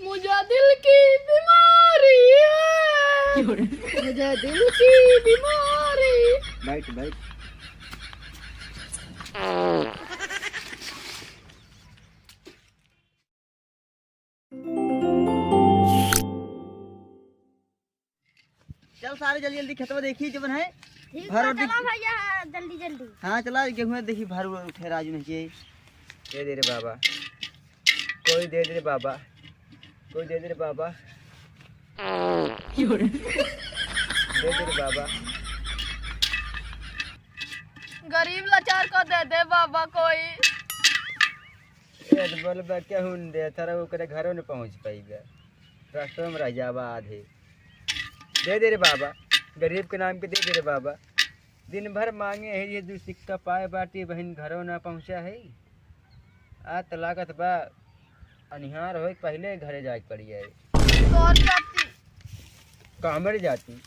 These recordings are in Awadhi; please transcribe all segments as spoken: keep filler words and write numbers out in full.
मुझे दिल की बीमारी है। मुझे दिल की बीमारी। बैठ, बैठ। चल सारे, जल्दी जल्दी खेतवा देखी जवन है। ठीक भर बा, और देख- चला भैया, जल्दी जल्दी। हाँ, चला, गेहूं देखी, भर उठे राजू नहीं के। दे दे रे बाबा, कोई दे दे रे बाबा, कोई दे दे रे बाबा, दे दे रे बाबा। गरीब लाचार को दे दे बाबा कोई। ए, तो बोल बा, केहू न दे, थारा ओकरे घरों न पहुँच पाइबे, रास्तों में रह जाबा आधे। दे दे रे बाबा, गरीब के नाम के दे दे रे बाबा। दिन भर मांगे है, ये दू सिक्का पाए बाटी, बहिन घरों ना पहुँचा है। आज तो लागत बा, अनिहार होए, पहिले घरे जाए के पड़ी है। तोर जाती। का हमरे जाती?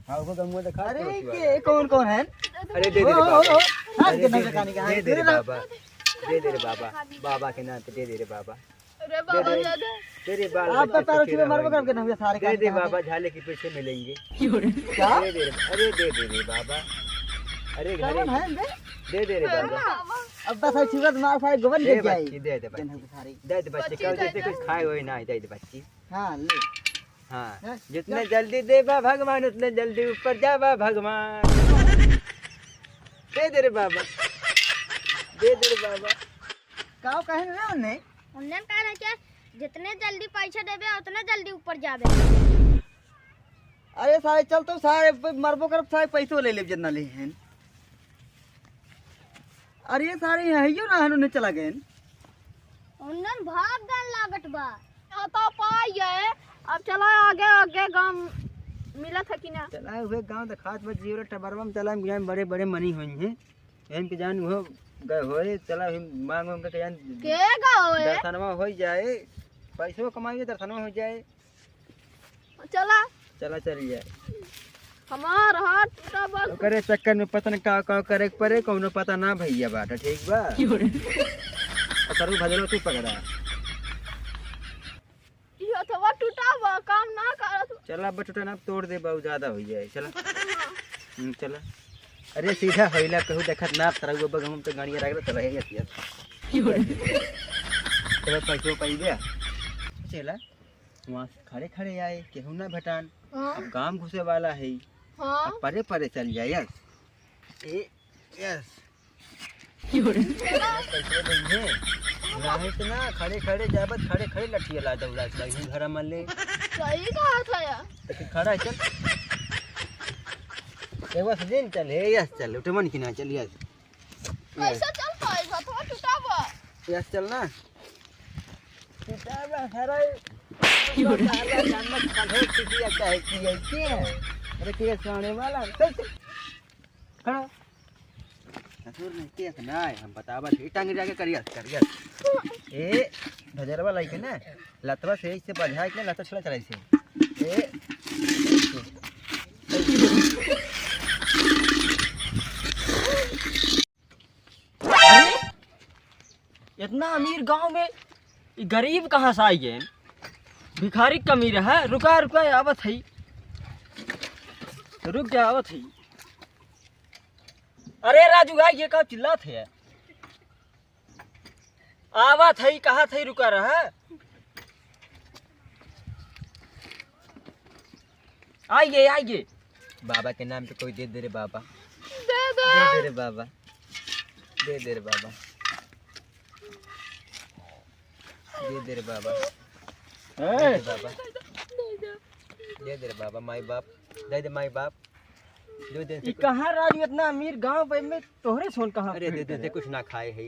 हाँ, वो गंगुआ देखा अरे, पड़ोसी के वाला। कौन कौन है? अरे, दे दे ओ, रे ओ, बाबा। ओ, हाथ अरे, के दे नंगे दे, कानी का, दे दे रे तेरे बाबा। दे दे रे बाबा। बाबा के नाम पे दे दे रे बाबा। अरे बाबा, दे दे। दे दे। तेरे बाल आप बच्चे तो तारा से चूहे मारबो करब के ना हुआ सारे दे कानी दे का। बाबा, झाले के पीछे मिलेंगे। क्या? दे दे रे, अरे दे दे रे बाबा। अरे घरे कौन है बे? दे दे रे बाबा। बाबा। अब बस है चूहे मार सारे गोबन दे गिर जाए। बच्ची, दे दे बच्ची। सारे। दे दे बच्ची, बच्ची कल दे जैसे दे। कुछ खाए होए ना, दे दे बच्ची। हाँ, ले। हाँ, हैं? जितने जल्दी देबा भगवान, उतने जल्दी ऊपर जाबा भगवान। दे दे रे बाबा, दे दे रे बाबा। का कहे ना उन्हें? उन्हें कह रहे कि जितने जल्दी पैसा देबे, उतने जल्दी ऊपर जाबे। अरे सारे, चल तो सारे प-, मरबो करब, सारे पैसो ले लेब जितना ले हैं। अरे सारे, यहियो ना हनु ने चला गए। उन्नन भाग गन लागत बा। हाँ, तो पाई है। अब चला आगे, आगे गाँव मिलत है कि ना? चला हुए गाँव देखात बा, जीवरा टबरवा में चला, हम जान बड़े बड़े मनी होई हैं। एम के जान वो गए होए, चला हम मांग उनके जान के गए होए? दर्शनवा हो जाए, पैसो कमाइए, दर्शनवा हो जाए। चला। चला, चल जाए। हमार हाथ टूटा बस। ओकरे चक्कर में पता न का, का करे के परे, कौनो पता ना भैया बाटा, ठीक बा? क्यों रे? और सरू भजलो तू पकड़ा। ई हथवा टूटा बा, काम ना करत। चला, अब टूटा ना, तोड़ दे, बहुत ज्यादा हो जाए, चला। हम्म, चला। अरे, सीधा होइला, कहू देखत ना, तरह वो बगम तो गाड़िया रख दे, चला, हे, हे, हे। क्यों रे? चला, पैसो पाई गया। चला। वहाँ से खड़े खड़े आए, केहू ना भेटान। हाँ। अब गाँव घुसे वाला है। हाँ। अब परे परे चल जाए, यस। ए, यस। क्यों रे? पैसे देंगे। नाहीं तो ना, खड़े खड़े जाबत, खड़े खड़े लठिया ला दौड़ा के भाई, घर में ले। सही कहा था यार। तो फिर खड़ा है, चल। एक बार सजिन चल, हे यस चल, उठे मन की ना चल, यस। कैसे चल पाएगा? तो टूटा बा। यस चल ना। टूटा बा, अरे। क्यों रे? साला जानवर पढ़े किसी का है कि है के? अरे, के सामने वाला? चल, चल। खड़ा। ससुर नहीं, के ना है, हम बतावत ही। टांग जाके करिया, करिया। ए, भजरवा लाइके ना, लतवा से ऐसे बझाए के लतवा छुड़ा चलाई से। ए, अरे, इतना अमीर गांव में ई गरीब कहाँ से आई है? भिखारी कमी रहा। रुका, रुका, आवत है। रुक जा, आवत है। अरे राजू भाई, ये का चिल्लात है? आवत है, कहा थे, रुका रहा। आइए, आइए। बाबा के नाम पे कोई दे दे रे बाबा। दे दे। दे दे रे बाबा। दे दे रे बाबा। दे दे रे बाबा। ए! दे दे बाबा। दे दे रे बाबा, माई बाप। दे दे माई बाप। दे दे। ई कहाँ राजू, इतना अमीर गांव पे में तोहरे सोन कहाँ अरे दे दे दे, कुछ ना खाए है।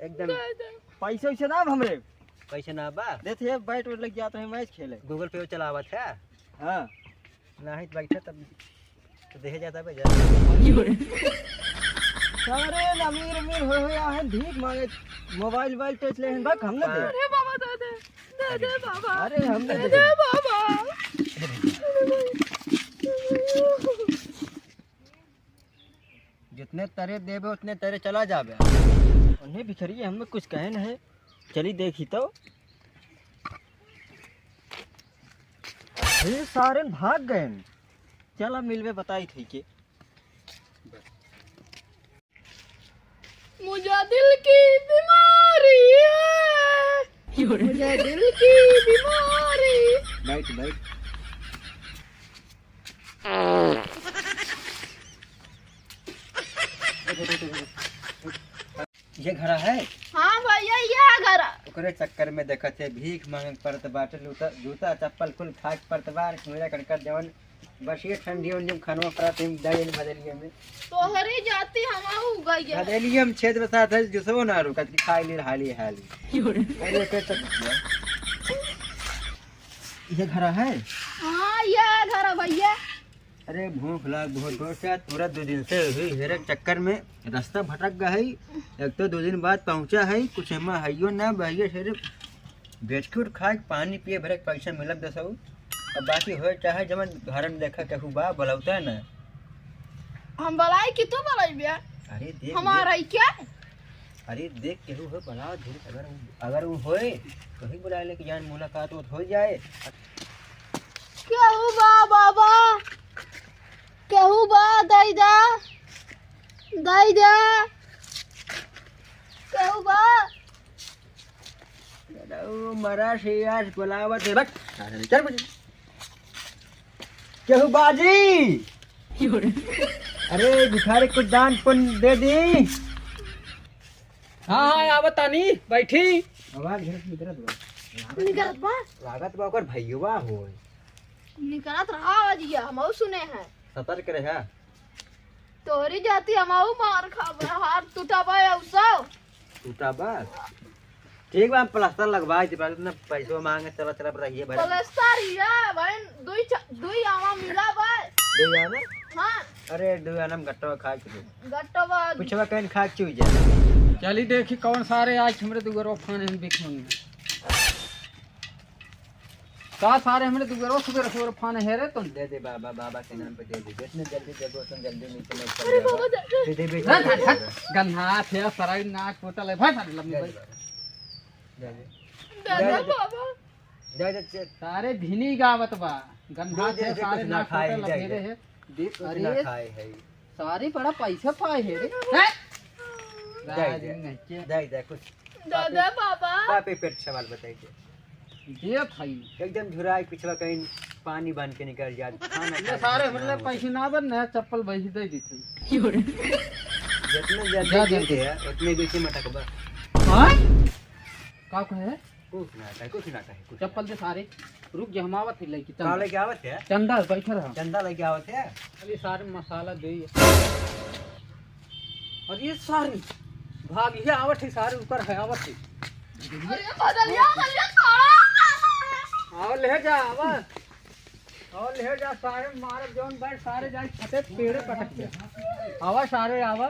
एकदम। दे दे। पैसे वैसे ना अब हमरे। पैसे ना बा? देते हैं, बैट वैट लग जात रहे, मैच खेले। Google Pay चलावत है? हाँ। नाहीं तो बैठे तब तो देखे जाता है जा। सारे अमीर अमीर हो, हो या है, भीख मांगे, मोबाइल वोबाइल टच ले हैं, बक हम ना दे। अरे बाबा, दे दे, दे दे बाबा। अरे हम ना दे दे दे। बाबा। जितने तरे देबे उतने तरे चला जाबे। उन्हें भिखरिए हमें कुछ कहे नहीं। चली देखी तो। ये सारे भाग गए। चल, अब मिलबे, बताई थी के। मुझे दिल की बीमारी है। मुझे दिल की बीमारी। बैठ, बैठ। ये घरा है? हाँ भैया, ये घरा। ओकरे चक्कर में देखत है, भीख मांगे के पड़त बाटे, लूटा, जूता चप्पल कुल खाए के पड़त बा, कीड़ा कड़कड़ जवन बस ये ठंडी उंडी में खानवा पड़त है, दे बदलिए में। तोहरी जाती हम आऊ गई है। बदलिए में छेद बसात है, जुसो ना रुकत कि खाई ली हाली हाली। अरे, के तक ये घरा है? हाँ, ये घरा भैया। अरे भूख लाग बहुत जोर से, आज पूरा दो दिन से हुई हेरे चक्कर में रास्ता भटक गया है। एक तो दो दिन बाद पहुँचा है, कुछ एमा हइयो ना बहिए से बेचके उठ खाए, पानी पिए भरे के पैसा मिलत दस। अब बाकी होए चाहे जवन घर में देखा केहू बा, बुलावता है ना। हम बुलाई कि तू बुलाई बे? अरे देख, हमारा देख। ही क्या? अरे देख केहू हो बुला, देख अगर, अगर वो होए तो ही बुला ले कि जान मुलाकात हो जाए। केहू बा बाबा, केहू बा दैदा, दैदा, केहू बा। अरे, वो मरा से आज बुलावत है, बट, चल बजे। केहू बाजी? अरे, भिखारी कुछ दान पुण्य दे दी। हाँ, हाँ, आवत तानी, बैठी। आवाज घर से निकलत बा। निकलत बा? लागत बा ओकर भैयुआ होय। निकलत रहा आवाज, ये हमहू सुने हैं। सतर्क रहा। तोहरी जाती हमहू मार खाबे, हाथ टूटा बा, औ सब। टूटा बा? ठीक बा, हम प्लास्टर लगवा दे, पर इतना पैसवा मांगे, चला, चला, रहिए भाई। प्लास्टर ये भाई, दुई च-, दुई आवा मिला बा। दुई आना? हाँ। अरे, दुई आना में गट्टवा खा के दे। गट्टवा। पिछवा कहीं खा के चुई जा। चली देखी कौन सारे आज हमरे दुगरवा फाने हैं भीख मांगे। का सारे हमरे दुगरो सुबह रसोर फान है रे तुम? दे दे बाबा, बाबा के नाम पे दे दे। जितने जल्दी देबो, उतने जल्दी नीचे में चल जाबो। बाबा, दे दे। दे दे, हट, हट, हट। गन्हात है, सराई नाक पोतल है, भाई, भाई, लम्बी दे दे भाई। बाबा। दे दे। दे दे, दे दे। बाबा। दे दे, दे दे। सारे भिनी गावत बा। गन्हात दे दे, है, दे, सारे कुछ ना नाक खाए, पोतल दे लम्बी दे। है। दे, कुछ ना अरे, खाए है। सारे बड़ा पैसा पाए है रे। हैं? दे दे। राज नहीं के। दे दे, कुछ दादा पापी, बाबा। पापी पेट सवाल बताई दे। दे भाई। एकदम झुराई पिछवा कहीं पानी बन के निकल जात। खाना ये खा सारे के मतलब ना पैसे ना बन, नया चप्पल वही दे दी थी। जितने ज्यादा जा, जा। देते हैं, उतने बेसी मटक बा। हाँ? का कहे? कुछ ना कहे, कुछ ना कहे, कुछ चप्पल ना दे सारे। रुक जा, हम आवत ही लेके चंदा। का लेके आवत है? चंदा, बैठे रहा। चंदा लेके आवत है? अरे सारे मसाला दे। अरे सारे, भाग ये आवत है, सारे ऊपर है, आवत है। अरे बदलिया, बदलिया, छोड़ा। आवा ले जा, आवा। आवा ले जा, सारे मारब जौन बैठ, सारे जाए छते पेड़े पटक के। आवा सारे, आवा।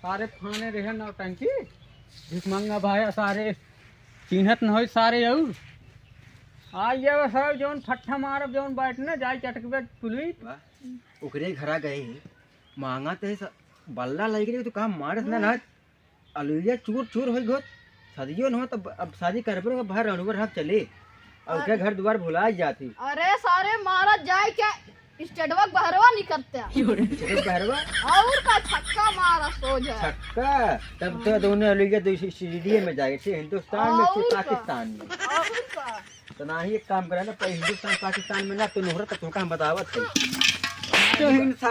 सारे फाने रहे नौटंकी। भिखमंगा भाई सारे चिन्हत न होई सारे अउर। आ ये सब जौन फट्ठा मारब जौन बैठ न जाए चटकबे पुलिस। वाह, ओकरे घरा गए ही, मांगा ते स-, बल्ला लग रही तो काम मारत ना ना। अलुइया चूर चूर होई गोत। शादियो न हो तब अब शादी करबे न, बाहर रनुवर हाथ चले। और अरे। के घर दुआर भुला जाती। अरे सारे मारा जाए क्या स्टेटवा के बहरवा निकलते हैं। स्टेटवा के बहरवा? और का छक्का मारा सोझा। छक्का? तब तो दोनों अलुइया दो सी-, सीढ़ी में जाए, से हिंदुस्तान में, से और का? पाकिस्तान में। और का? तो ना ही एक काम करा ना, पर हिंदुस्तान पाकिस्तान में ना, तो नोहरा तक तुमका हम बतावत है। तो हिंदुस्तान